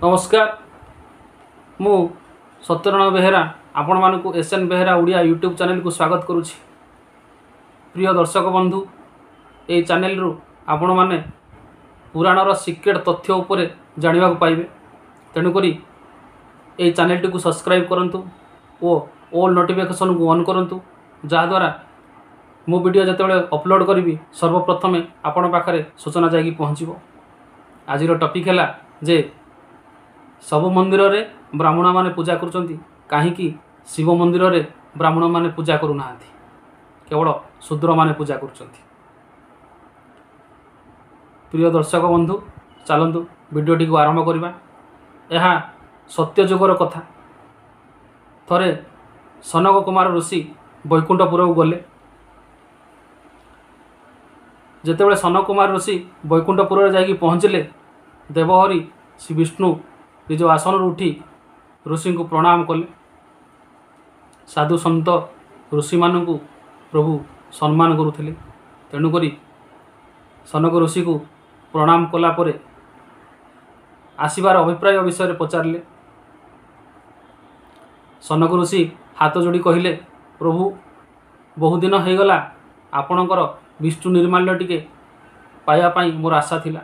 ନମସ୍କାର, ମୁଁ ସତ୍ୟନାରାୟଣ ବେହେରା ଆପଣମାନଙ୍କୁ S N Behera Odia YouTube ଚ୍ୟାନେଲକୁ ସ୍ୱାଗତ କରୁଛି। ପ୍ରିୟ ଦର୍ଶକ ବନ୍ଧୁ, ଏହି ଚ୍ୟାନେଲରୁ ଆପଣମାନେ ପୁରାଣର ସିକ୍ରେଟ୍ ତଥ୍ୟ ଉପରେ ଜାଣିବାକୁ ପାଇବେ। ତେଣୁକରି ଏହି ଚ୍ୟାନେଲଟିକୁ ସବସ୍କ୍ରାଇବ୍ କରନ୍ତୁ ଓ ଅଲ୍ ନୋଟିଫିକେସନ୍କୁ ଅନ୍ କରନ୍ତୁ, ଯାହାଦ୍ୱାରା ମୁଁ ଭିଡ଼ିଓ ଯେତେବେଳେ ଅପଲୋଡ଼ କରିବି ସର୍ବପ୍ରଥମେ ଆପଣଙ୍କ ପାଖରେ ସୂଚନା ଯାଇକି ପହଞ୍ଚିବ। ଆଜିର ଟପିକ୍ ହେଲା ଯେ ସବୁ ମନ୍ଦିରରେ ବ୍ରାହ୍ମଣମାନେ ପୂଜା କରୁଛନ୍ତି, କାହିଁକି ଶିବ ମନ୍ଦିରରେ ବ୍ରାହ୍ମଣମାନେ ପୂଜା କରୁନାହାନ୍ତି, କେବଳ ଶୂଦ୍ରମାନେ ପୂଜା କରୁଛନ୍ତି। ପ୍ରିୟ ଦର୍ଶକ ବନ୍ଧୁ, ଚାଲନ୍ତୁ ଭିଡ଼ିଓଟିକୁ ଆରମ୍ଭ କରିବା। ଏହା ସତ୍ୟଯୁଗର କଥା। ଥରେ ସନକ କୁମାର ଋଷି ବୈକୁଣ୍ଠପୁରକୁ ଗଲେ। ଯେତେବେଳେ ସନକ କୁମାର ଋଷି ବୈକୁଣ୍ଠପୁରରେ ଯାଇକି ପହଞ୍ଚିଲେ, ଦେବହରି ଶ୍ରୀ ବିଷ୍ଣୁ ନିଜ ଆସନରୁ ଉଠି ଋଷିଙ୍କୁ ପ୍ରଣାମ କଲେ। ସାଧୁ ସନ୍ଥ ଋଷିମାନଙ୍କୁ ପ୍ରଭୁ ସମ୍ମାନ କରୁଥିଲେ। ତେଣୁକରି ସନକ ଋଷିକୁ ପ୍ରଣାମ କଲା ପରେ ଆସିବାର ଅଭିପ୍ରାୟ ବିଷୟରେ ପଚାରିଲେ। ସନକ ଋଷି ହାତ ଯୋଡ଼ି କହିଲେ, ପ୍ରଭୁ, ବହୁଦିନ ହେଇଗଲା ଆପଣଙ୍କର ବିଷ୍ଣୁ ନିର୍ମାଲ୍ୟ ଟିକେ ପାଇବା ପାଇଁ ମୋର ଆଶା ଥିଲା।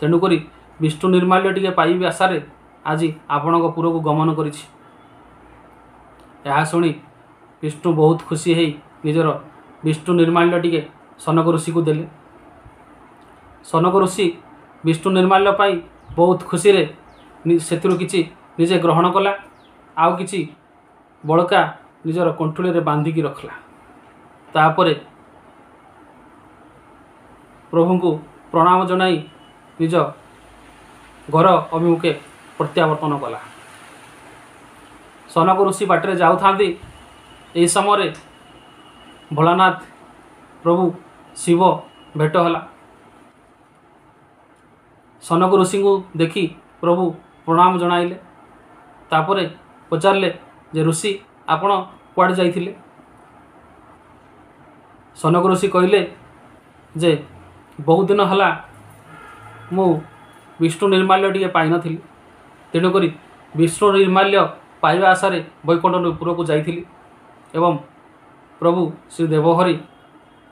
ତେଣୁକରି ବିଷ୍ଣୁ ନିର୍ମାଲ୍ୟ ଟିକେ ପାଇବି ଆଶାରେ ଆଜି ଆପଣଙ୍କ ପୁରକୁ ଗମନ କରିଛି। ଏହା ଶୁଣି ବିଷ୍ଣୁ ବହୁତ ଖୁସି ହେଇ ନିଜର ବିଷ୍ଣୁ ନିର୍ମାଲ୍ୟ ଟିକେ ସନକ ଋଷିକୁ ଦେଲେ। ସନକ ଋଷି ବିଷ୍ଣୁ ନିର୍ମାଲ୍ୟ ପାଇ ବହୁତ ଖୁସିରେ ସେଥିରୁ କିଛି ନିଜେ ଗ୍ରହଣ କଲା, ଆଉ କିଛି ବଳକା ନିଜର କଣ୍ଠୁଳିରେ ବାନ୍ଧିକି ରଖିଲା। ତାପରେ ପ୍ରଭୁଙ୍କୁ ପ୍ରଣାମ ଜଣାଇ ନିଜ ଘର ଅଭିମୁଖେ ପ୍ରତ୍ୟାବର୍ତ୍ତନ କଲା। ସନକ ଋଷି ବାଟରେ ଯାଉଥାନ୍ତି, ଏହି ସମୟରେ ଭୋଳାନାଥ ପ୍ରଭୁ ଶିବ ଭେଟ ହେଲା। ସନକ ଋଷିଙ୍କୁ ଦେଖି ପ୍ରଭୁ ପ୍ରଣାମ ଜଣାଇଲେ। ତାପରେ ପଚାରିଲେ ଯେ ଋଷି, ଆପଣ କୁଆଡ଼େ ଯାଇଥିଲେ? ସନକ ଋଷି କହିଲେ ଯେ ବହୁତ ଦିନ ହେଲା ମୁଁ ବିଷ୍ଣୁ ନିର୍ମାଲ୍ୟ ଟିକେ ପାଇନଥିଲି, ତେଣୁକରି ବିଷ୍ଣୁ ନିର୍ମାଲ୍ୟ ପାଇବା ଆଶାରେ ବୈକୁଣ୍ଠପୁରକୁ ଯାଇଥିଲି ଏବଂ ପ୍ରଭୁ ଶ୍ରୀ ଦେବହରି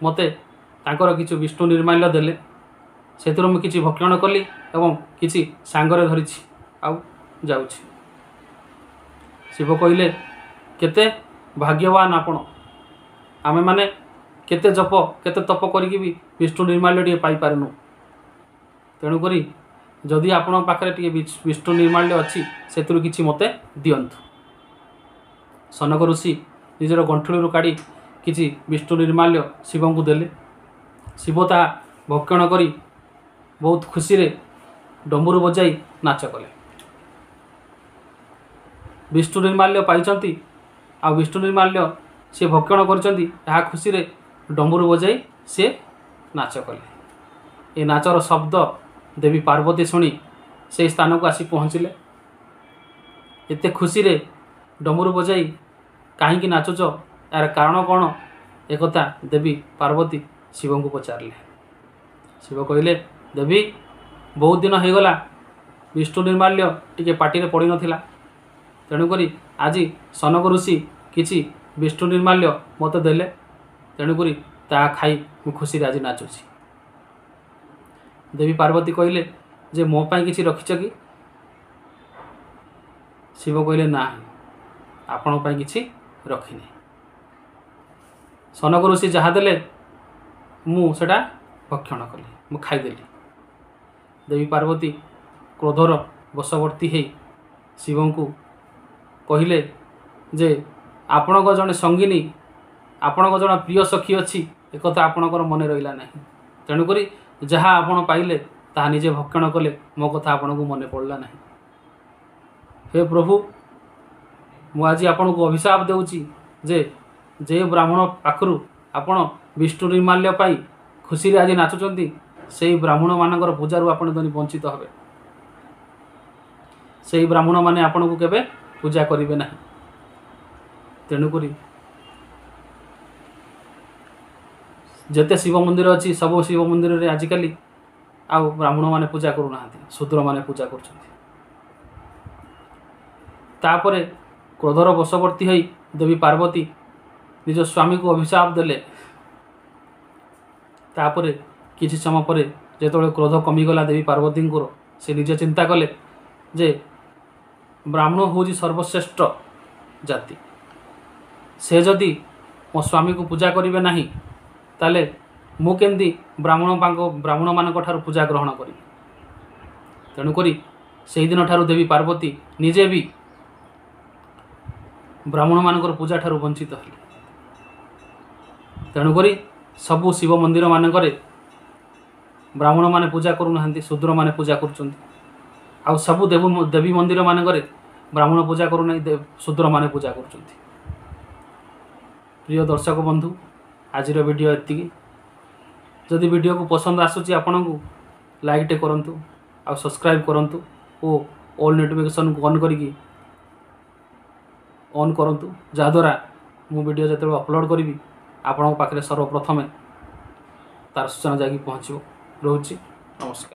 ମୋତେ ତାଙ୍କର କିଛି ବିଷ୍ଣୁ ନିର୍ମାଲ୍ୟ ଦେଲେ। ସେଥିରୁ ମୁଁ କିଛି ଭକ୍ଷଣ କଲି ଏବଂ କିଛି ସାଙ୍ଗରେ ଧରିଛି ଆଉ ଯାଉଛି। ଶିବ କହିଲେ, କେତେ ଭାଗ୍ୟବାନ ଆପଣ, ଆମେମାନେ କେତେ ଜପ କେତେ ତପ କରିକି ବି ବିଷ୍ଣୁ ନିର୍ମାଲ୍ୟ ଟିକେ ପାଇପାରୁନୁ। ତେଣୁକରି ଯଦି ଆପଣଙ୍କ ପାଖରେ ଟିକେ ବିଷ୍ଣୁ ନିର୍ମାଲ୍ୟ ଅଛି, ସେଥିରୁ କିଛି ମୋତେ ଦିଅନ୍ତୁ। ସନକ ଋଷି ନିଜର ଗଣ୍ଠୁଳିରୁ କାଢ଼ି କିଛି ବିଷ୍ଣୁ ନିର୍ମାଲ୍ୟ ଶିବଙ୍କୁ ଦେଲେ। ଶିବ ତାହା ଭକ୍ଷଣ କରି ବହୁତ ଖୁସିରେ ଡମ୍ବୁରୁ ବଜାଇ ନାଚ କଲେ। ବିଷ୍ଣୁ ନିର୍ମାଲ୍ୟ ପାଇଛନ୍ତି ଆଉ ବିଷ୍ଣୁ ନିର୍ମାଲ୍ୟ ସେ ଭକ୍ଷଣ କରିଛନ୍ତି, ଏହା ଖୁସିରେ ଡମ୍ବୁରୁ ବଜାଇ ସେ ନାଚ କଲେ। ଏ ନାଚର ଶବ୍ଦ ଦେବୀ ପାର୍ବତୀ ଶୁଣି ସେହି ସ୍ଥାନକୁ ଆସି ପହଞ୍ଚିଲେ। ଏତେ ଖୁସିରେ ଡମ୍ବୁରୁ ବଜାଇ କାହିଁକି ନାଚୁଛ, ଏହାର କାରଣ କ'ଣ, ଏକଥା ଦେବୀ ପାର୍ବତୀ ଶିବଙ୍କୁ ପଚାରିଲେ। ଶିବ କହିଲେ, ଦେବୀ, ବହୁତ ଦିନ ହେଇଗଲା ବିଷ୍ଣୁ ନିର୍ମାଲ୍ୟ ଟିକେ ପାଟିରେ ପଡ଼ିନଥିଲା, ତେଣୁକରି ଆଜି ସନକ ଋଷି କିଛି ବିଷ୍ଣୁ ନିର୍ମାଲ୍ୟ ମୋତେ ଦେଲେ, ତେଣୁକରି ତାହା ଖାଇ ମୁଁ ଖୁସିରେ ଆଜି ନାଚୁଛି। ଦେବୀ ପାର୍ବତୀ କହିଲେ ଯେ ମୋ ପାଇଁ କିଛି ରଖିଛ କି? ଶିବ କହିଲେ, ନା, ଆପଣଙ୍କ ପାଇଁ କିଛି ରଖିନି। ସନକ ଋଷି ଯାହା ଦେଲେ ମୁଁ ସେଟା ଭକ୍ଷଣ କଲି, ମୁଁ ଖାଇଦେଲି। ଦେବୀ ପାର୍ବତୀ କ୍ରୋଧର ବଶବର୍ତ୍ତୀ ହେଇ ଶିବଙ୍କୁ କହିଲେ ଯେ ଆପଣଙ୍କ ଜଣେ ସଙ୍ଗିନୀ, ଆପଣଙ୍କ ଜଣେ ପ୍ରିୟ ସଖୀ ଅଛି, ଏକଥା ଆପଣଙ୍କର ମନେ ରହିଲା ନାହିଁ, ତେଣୁକରି ଯାହା ଆପଣ ପାଇଲେ ତାହା ନିଜେ ଭକ୍ଷଣ କଲେ, ମୋ କଥା ଆପଣଙ୍କୁ ମନେ ପଡ଼ିଲା ନାହିଁ। ହେ ପ୍ରଭୁ, ମୁଁ ଆଜି ଆପଣଙ୍କୁ ଅଭିଶାପ ଦେଉଛି ଯେ ଯେ ବ୍ରାହ୍ମଣ ପାଖରୁ ଆପଣ ବିଷ୍ଣୁ ନିର୍ମାଲ୍ୟ ପାଇ ଖୁସିରେ ଆଜି ନାଚୁଛନ୍ତି, ସେଇ ବ୍ରାହ୍ମଣମାନଙ୍କର ପୂଜାରୁ ଆପଣ ଦିନେ ବଞ୍ଚିତ ହେବେ। ସେଇ ବ୍ରାହ୍ମଣମାନେ ଆପଣଙ୍କୁ କେବେ ପୂଜା କରିବେ ନାହିଁ। ତେଣୁକରି ଯେତେ ଶିବ ମନ୍ଦିର ଅଛି, ସବୁ ଶିବ ମନ୍ଦିରରେ ଆଜିକାଲି ଆଉ ବ୍ରାହ୍ମଣମାନେ ପୂଜା କରୁନାହାନ୍ତି, ଶୂଦ୍ରମାନେ ପୂଜା କରୁଛନ୍ତି। ତାପରେ କ୍ରୋଧର ବଶବର୍ତ୍ତୀ ହୋଇ ଦେବୀ ପାର୍ବତୀ ନିଜ ସ୍ୱାମୀକୁ ଅଭିଶାପ ଦେଲେ। ତାପରେ କିଛି ସମୟ ପରେ ଯେତେବେଳେ କ୍ରୋଧ କମିଗଲା ଦେବୀ ପାର୍ବତୀଙ୍କର, ସେ ନିଜେ ଚିନ୍ତା କଲେ ଯେ ବ୍ରାହ୍ମଣ ହେଉଛି ସର୍ବଶ୍ରେଷ୍ଠ ଜାତି, ସେ ଯଦି ମୋ ସ୍ୱାମୀକୁ ପୂଜା କରିବେ ନାହିଁ ତାହେଲେ ମୁଁ କେମିତି ବ୍ରାହ୍ମଣମାନଙ୍କ ଠାରୁ ପୂଜା ଗ୍ରହଣ କରିବି। ତେଣୁକରି ସେଇଦିନ ଠାରୁ ଦେବୀ ପାର୍ବତୀ ନିଜେ ବି ବ୍ରାହ୍ମଣମାନଙ୍କର ପୂଜା ଠାରୁ ବଞ୍ଚିତ ହେଲେ। ତେଣୁକରି ସବୁ ଶିବ ମନ୍ଦିରମାନଙ୍କରେ ବ୍ରାହ୍ମଣମାନେ ପୂଜା କରୁନାହାନ୍ତି, ଶୂଦ୍ରମାନେ ପୂଜା କରୁଛନ୍ତି। ଆଉ ସବୁ ଦେବୀ ମନ୍ଦିରମାନଙ୍କରେ ବ୍ରାହ୍ମଣ ପୂଜା କରୁନାହିଁ, ଶୂଦ୍ରମାନେ ପୂଜା କରୁଛନ୍ତି। ପ୍ରିୟ ଦର୍ଶକ ବନ୍ଧୁ, ଆଜିର ଭିଡ଼ିଓ ଏତିକି। ଯଦି ଭିଡ଼ିଓକୁ ପସନ୍ଦ ଆସୁଛି ଆପଣଙ୍କୁ, ଲାଇକ୍ଟେ କରନ୍ତୁ ଆଉ ସବସ୍କ୍ରାଇବ୍ କରନ୍ତୁ ଓ ଅଲ୍ ନୋଟିଫିକେସନ୍କୁ ଅନ୍ କରିକି ଅନ୍ କରନ୍ତୁ, ଯାହାଦ୍ୱାରା ମୁଁ ଭିଡ଼ିଓ ଯେତେବେଳେ ଅପଲୋଡ଼ କରିବି ଆପଣଙ୍କ ପାଖରେ ସର୍ବପ୍ରଥମେ ତାର ସୂଚନା ଯାଇକି ପହଞ୍ଚିବ। ରହୁଛି, ନମସ୍କାର।